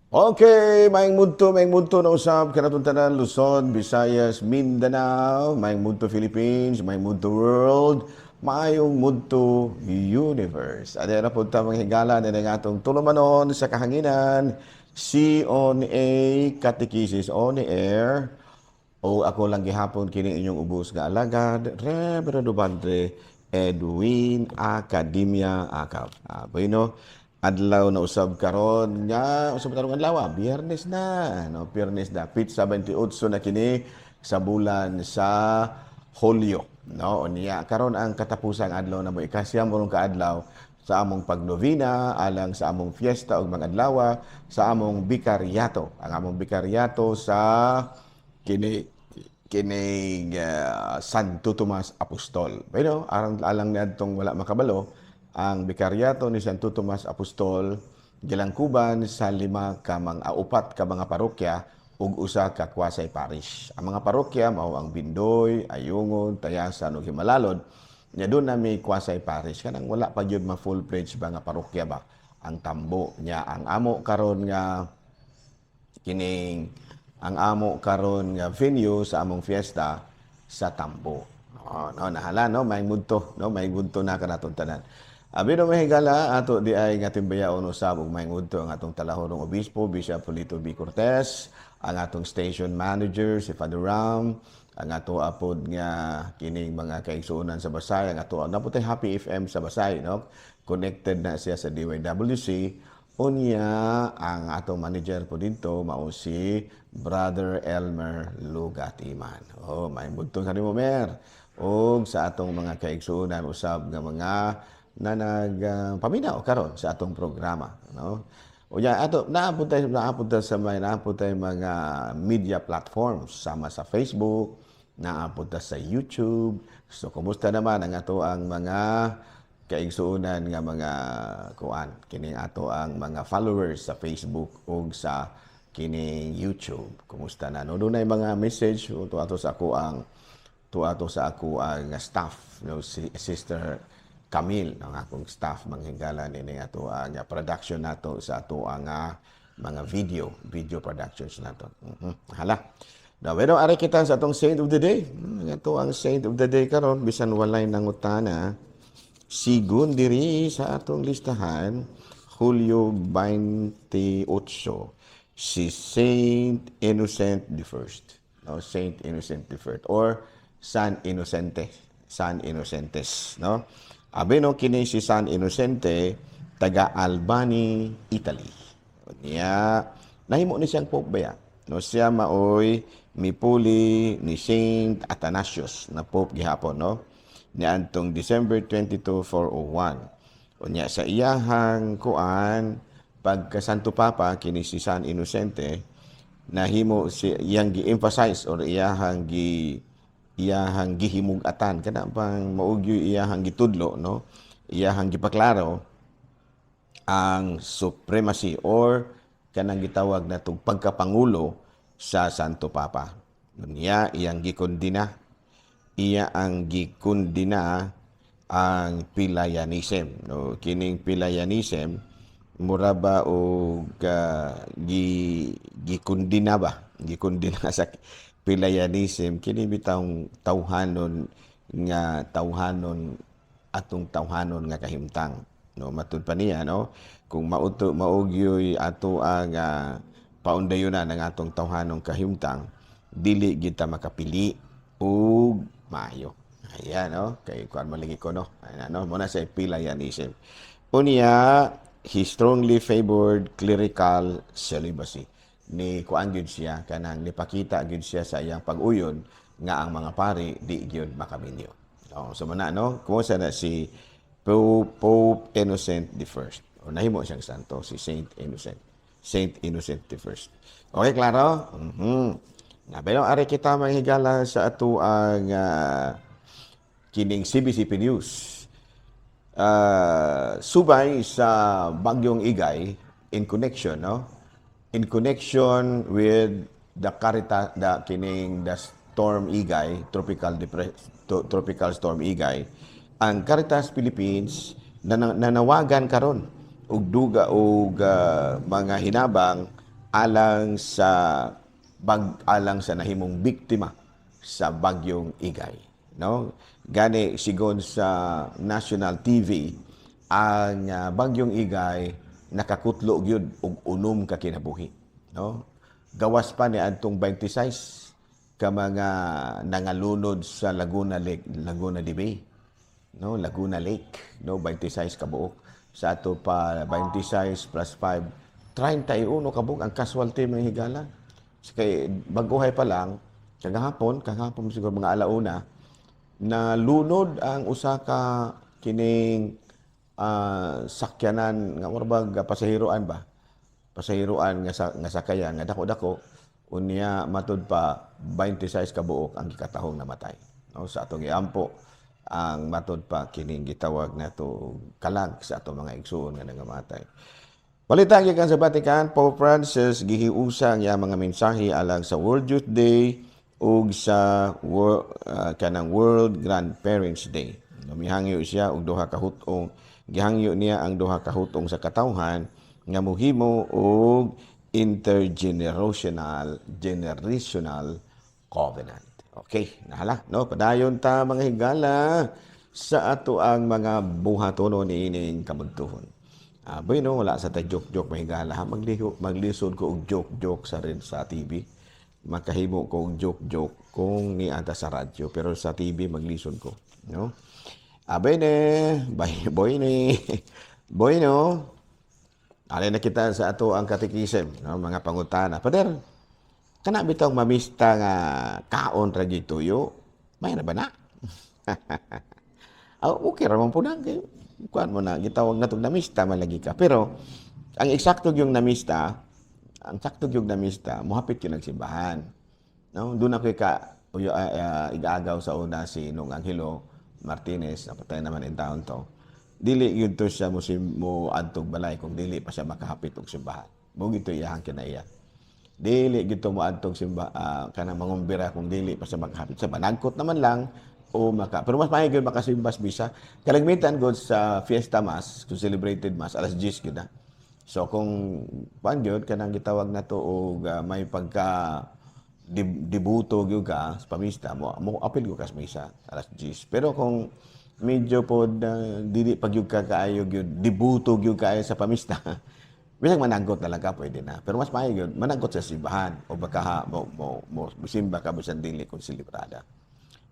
Okay, maayong mudto na usab kanatong tanan, Luzon, Visayas, Mindanao, maayong mudto Philippines, maayong mudto world, maayong mudto universe. Adya na punta mga higala na ng atong tulumanon sa kahanginan, si on a Catechesis on Air. O ako lang gihapon kini inyong ubos nga alagad, Reverendo Padre Edwin Academia Acap. Bueno, adlaw na usab karon nga usab tarong adlaw, Biyernes na, no? Biyernes na, petsa 28 na kini sa bulan sa Hulyo, no? Unya karon ang katapusang adlaw na mo, ikasiyam mo ka adlaw sa among pagnovena alang sa among fiesta ug mga adlaw sa among bikaryato, ang among bikaryato sa kini kining Santo Tomas Apostol. Bueno, alang alang niadtong wala makabalo, ang bikaryato ni Santo Tomas Apostol gilangkuban sa lima ka mga upat ka mga parokya ug usa ka quasi parish. Ang mga parokya mao ang Bindoy, Ayungon, Tayasan ug Jimalalud. Nya doon na may quasi parish, kanang wala pa gyud ma full-fledged ba nga parokya ba, ang Tambo. Nya ang amo karon nga kining ang amo karon nga venue sa among fiesta sa Tambo. Oh, no, nahala, no, may mudto, no, may mudto na kanatong tanan. Abi no, mahigala ato di ay nga timbayaon usab ug may mudto ang atong talahorong obispo, Bishop Polito B. Cortez, ang atong station manager si Father Ram, ang ato apod nga kining mga kaigsuonan sa Basay, ang ato naputay Happy FM sa Basay, no? Connected na siya sa DYWC. Unya ang atong manager po dito mao si Brother Elmer Lugatiman. Oh, may mudto kanimo, Mer. Og sa atong mga kaigsuonan usab nga mga na nag paminaw karon sa atong programa, no? Unya ato naapod ta sa may naapod tay mga media platforms sama sa Facebook, naapod ta sa YouTube. So kumusta naman ang ato ang mga kaigsuonan nga mga kuan kining ato ang mga followers sa Facebook ug sa kining YouTube? Kumusta na, no? Dunay mga message to ato sa ako ang staff, no, si Sister Camille ang akong staff, manghigala nini ato ang production nato sa ato ang mga video video productions nato. Hala. Now, pero ari kita sa atong saint of the day. Ato ang saint of the day karon, bisan walay nangutana, sigun diri sa atong listahan, Hulyo 28, si Saint Innocent the First. No, Saint Innocent the First or San Innocente, San Innocentes, no? Abi no, kini si San Innocente taga Albany, Italy. Niya nahimo ni siyang pope baya. No, siya maoy mipuli ni Saint Athanasius na pope gihapon, no? Niadtong December 22, 401. Unya sa iyahang kuan pagka Santo Papa kini si San Innocente, nahimo si iyang gi-emphasize or iyahang gihimug-atan kana bang maugyo iyahang gitudlo, no, iyahang gipaklaro ang supremacy or kanang gitawag na tong pagkapangulo sa Santo Papa. Niya iyang gikondina, iya ang gikundina ang Pelagianism, no? Kining Pelagianism mura ba og gi gikundina ba, gikundina sa Pelagianism kini bitawng tawhanon nga tawhanon, atong tawhanon nga kahimtang, no? Matud pa niya, no, kung mauto maugyoy ato ang paundayunan ang atong tawhanong kahimtang, dili kita makapili og maayo. Ayan, no? Kay kuan man lagi ko, no? Ayan, no? Muna sa Pelagianism. Unya, he strongly favored clerical celibacy. Ni kuan gyud siya, kanang nipakita gyud siya sa iyang pag-uyon nga ang mga pari di gyud makaminyo. No, so mana, no, kumusta na si Pope Innocent the First. O nahimo siyang santo si Saint Innocent. Saint Innocent the First. Okay, klaro? Na pero ari kita, mga higala, sa ato ang kining CBCP News. Subay sa Bagyong Igay in connection, no? In connection with the Carita, the kining the storm Igay, tropical storm Igay, ang Caritas Philippines nanawagan karon og duga og mga hinabang Alang sa nahimong biktima sa bagyong Igay, no? Gani sigon sa national TV, ang bagyong Igay nakakutlo gyud og 6 ka kinabuhi, no? Gawas pa ni adtong 26 ka mga nangalunod sa Laguna Lake, Laguna de Bay, no? Laguna Lake, no? 26 ka buok. Sa ato pa, 26 plus 5, 31 ka buok ang casualty, mga higala. Kay baguhay pa lang kagahapon, kagahapon siguro mga alauna, na lunod ang usa ka kining sakyanan nga mura bag pasahiroan ba, pasahiroan nga sakayan nga dako-dako. Unya matud pa 26 ka buok ang gikatahong namatay, no? Sa atong iampo ang matud pa kining gitawag nato kalag sa atong mga igsuon nga nangamatay. Balita gikan sa Vatican, Pope Francis gihiusa ang iyang mga mensahe alang sa World Youth Day ug sa kanang World Grandparents Day. Mihangyo siya og duha ka hut-ong, gihangyo niya ang duha ka hut-ong sa katawhan nga mohimo og intergenerational generational covenant. Okay, nahala, no? Padayon ta, mga higala, sa ato ang mga buhatonon niining kamudtuhon. Bueno, wala sa ta joke-joke, mga higala. Ha? Maglisod ko og joke-joke sa rin sa TV. Makahimo ko og joke-joke kung niata sa radyo. Pero sa TV, maglisod ko. No? Bene, bye, boy ni. Boy, no? Alin na kita sa ato ang katikisem, no? Mga pangutana. Pader, kana bitong mamista nga kaon ra gyud tuyo, may na ba na? Ah, okay ra man po na. Kay, kuan mo na, gitawag na itong namista, malagi ka. Pero, ang eksakto yung namista, ang sakto yung namista, muhapit yun ang simbahan. No? Doon ako ka, uyo, igaagaw sa una si Nung Angelo Martinez, napatay naman in taon to. Dili yun to siya mo adtog balay kung dili pa siya makahapit og simbahan. Mo gito iyahang kinaiya. Dili gito mo adtog simba kanang mangumbira kung dili pa siya makahapit sa managkot naman lang o maka, pero mas maayo gyud makasimbas misa. Kalagmitan god sa fiesta mass, kung celebrated mass, alas 10 gyud na. So kung kuan gyud kanang gitawag nato og may pagka dibuto gyud ka sa pamista mo, mo apil gyud ka sa misa alas 10. Pero kung medyo pod dili pa gyud ka kaayo gyud dibuto gyud kaayo sa pamista, bisag mananggot na lang ka, pwede na. Pero mas maayo gyud mananggot sa simbahan o baka ha, mo simba ka bisan dili kung selebrada.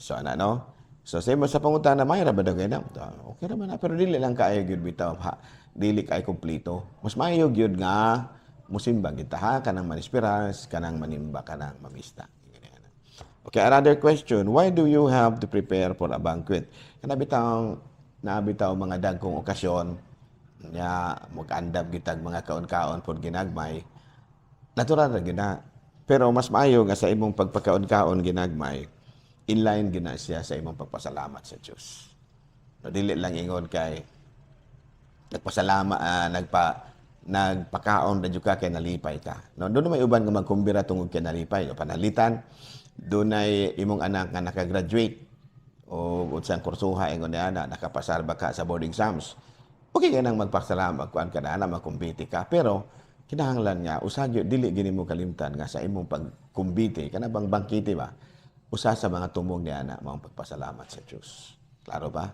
So ana, no? So sa imo sa pangutana, may ra ba daw na? Okay ra man na, pero dili lang kaayo gyud bitaw ha. Dili kay kompleto. Mas maayo gyud nga musimba kita ha, kanang manispiras, kanang manimba, kanang mamista. Okay, another question. Why do you have to prepare for a banquet? Kana bitang nabitaw mga dagkong okasyon nya mag-andam gitag mga kaon-kaon pod ginagmay. Natural ra gyud na. Pero mas maayo nga sa imong pagpakaon-kaon ginagmay, inline gyud na siya sa imong pagpasalamat sa Dios. No, dili lang ingon kay nagpasalamat, nagpakaon na jud ka kay nalipay ka. No, doon may uban nga magkumbira tungod kay nalipay, no, panalitan dunay imong anak nga nakagraduate o unsang kursuha ingon niya na nakapasar ba ka sa board exams. Okay ka nang magpasalamat, kuan ka na ana, magkumbiti ka, pero kinahanglan nga usa gyud dili gini mo kalimtan nga sa imong pagkumbiti kana bang bangkete ba, usa sa mga tumong niya na maong pagpasalamat sa Dios. Klaro ba?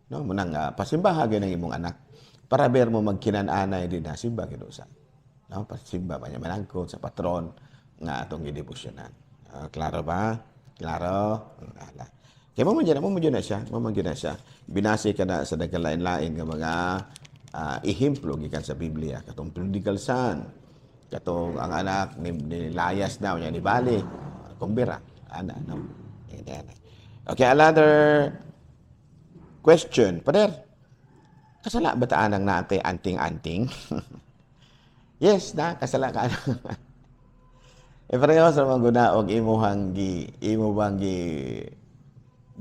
No, munang pasimbaha gyud ang imong anak para ber mo magkinan-anay din na simba gyud usa. No, pasimba ba niya manangkot sa patron nga atong gidebosyonan. Klaro ba? Klaro? Ala. Kaya mo man dyan na siya, mo man dyan na siya. Binase ka na sa nagkalain-lain nga mga ehemplo gikan sa Biblia, katong prodigal son, katong ang anak ni layas na unya ni balik, kumbira, ana, no. Yan. Okay, another question. Pader, kasala ba ta anang naate anting-anting? Yes, na, kasala ka. E pareho sa mga guna og imuhang gi imo bang gi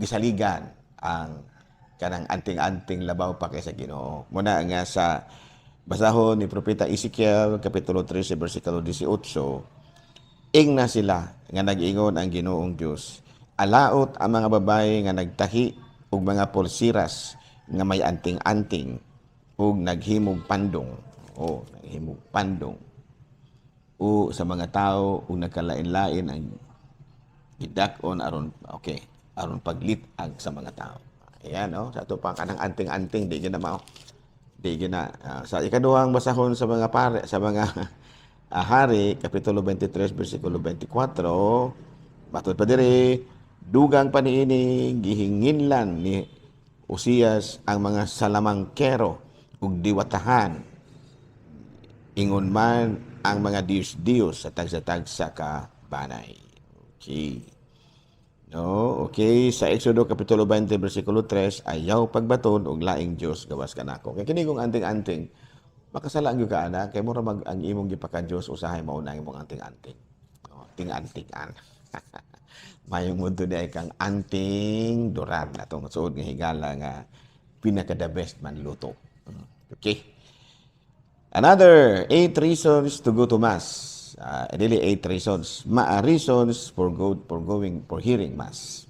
gisaligan ang kanang anting-anting labaw pa kaysa Ginoo. Muna nga sa basahon ni Propeta Ezekiel kapitulo 13 bersikulo 18, ingna sila nga nag-ingon ang Ginoong Dios, alaot ang mga babae nga nagtahi og mga pulsiras nga may anting-anting ug naghimog pandong. Oh, naghimog pandong. O sa mga tao ug nagkalain-lain ang gidak-on aron, okay, aron paglit-ag sa mga tao. Ayan, no? Sa ato pa kanang anting-anting, di gyud na mao. Di gyud na. Sa ikaduhang basahon sa mga pare, sa mga Hari, kapitulo 23 bersikulo 24, matod pa diri, dugang pa niini, gihinginlan ni Osias ang mga salamangkero ug diwatahan, ingon man ang mga diyos-diyos sa tagsa-tagsa ka banay. Okay. No, okay, sa Exodo kapitulo 20 bersikulo 3, ayaw pagbaton og laing Dios gawas kanako. Kay kini kung anting-anting, makasala gyud ka ana kay mura mag ang imong gipaka-Dios usahay mao na ang imong anting-anting. No, ting-antingan. Mayong mundo di ay kang Anting Duran, atong suod nga higala nga pinaka the best man luto. Okay. Another eight reasons to go to Mass. Dili eight reasons. Reasons for going, for hearing Mass.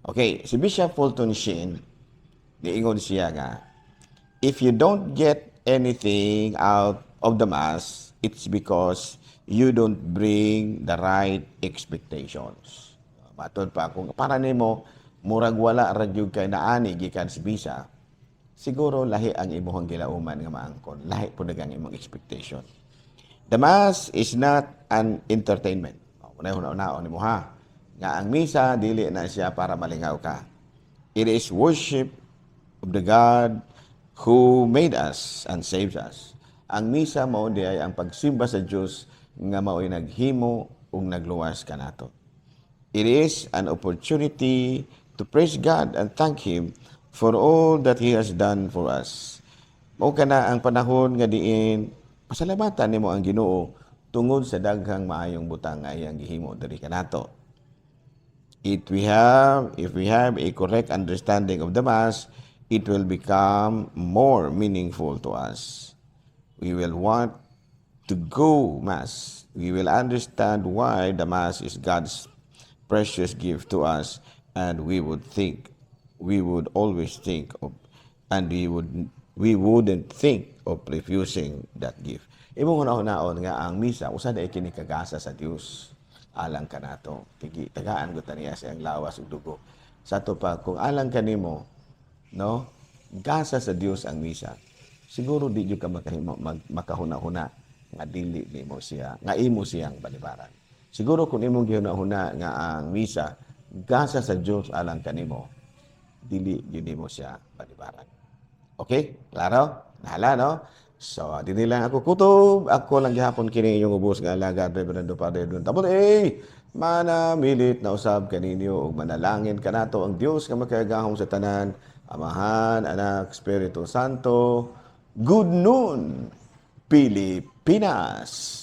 Okay, si Bishop Fulton Sheen, niingon siya nga, "If you don't get anything out of the Mass, it's because you don't bring the right expectations." Matod pa, kung para nimo murag wala ra gyud kay naani gikan sa misa, siguro lahi ang imong gilauman nga maangkon. Lahi pud ang imong expectation. The Mass is not an entertainment. Mao na nimo ha. Nga ang misa dili na siya para malingaw ka. It is worship of the God who made us and saves us. Ang misa mao di ay ang pagsimba sa Dios nga mao'y naghimo ug nagluwas kanato. It is an opportunity to praise God and thank Him for all that He has done for us. Mao kana ang panahon nga diin pasalamatan nimo ang Ginoo tungod sa daghang maayong butang nga iyang gihimo diri kanato. If we have a correct understanding of the Mass, it will become more meaningful to us. We will want to go Mass. We will understand why the Mass is God's precious gift to us, and we would always think of, and we wouldn't think of refusing that gift. Imong hunahunaon nga ang misa usa na kini ka gasa sa Dios alang kanato. Tigi tagaan gud niya sa iyang lawas ug dugo. Sa ato pa kung alang kanimo, no, gasa sa Dios ang misa. Siguro di jud ka makahimo makahuna-huna nga dili nimo siya, nga imo siyang balibaran. Siguro kung imong gihuna-huna nga ang misa gasa sa Dios alang kanimo, dili gyud nimo siya balibaran. Okay? Klaro? Nahala, no? So, dili lang ako kutob. Ako lang gihapon kini inyong ubos nga alagad, Reverendo Padre Edwin Tabot. Eh, manamilit na usab kaninyo ug manalangin kanato ang Dios nga makagagahom sa tanan, Amahan, Anak, Espiritu Santo. Good noon, Pilipinas!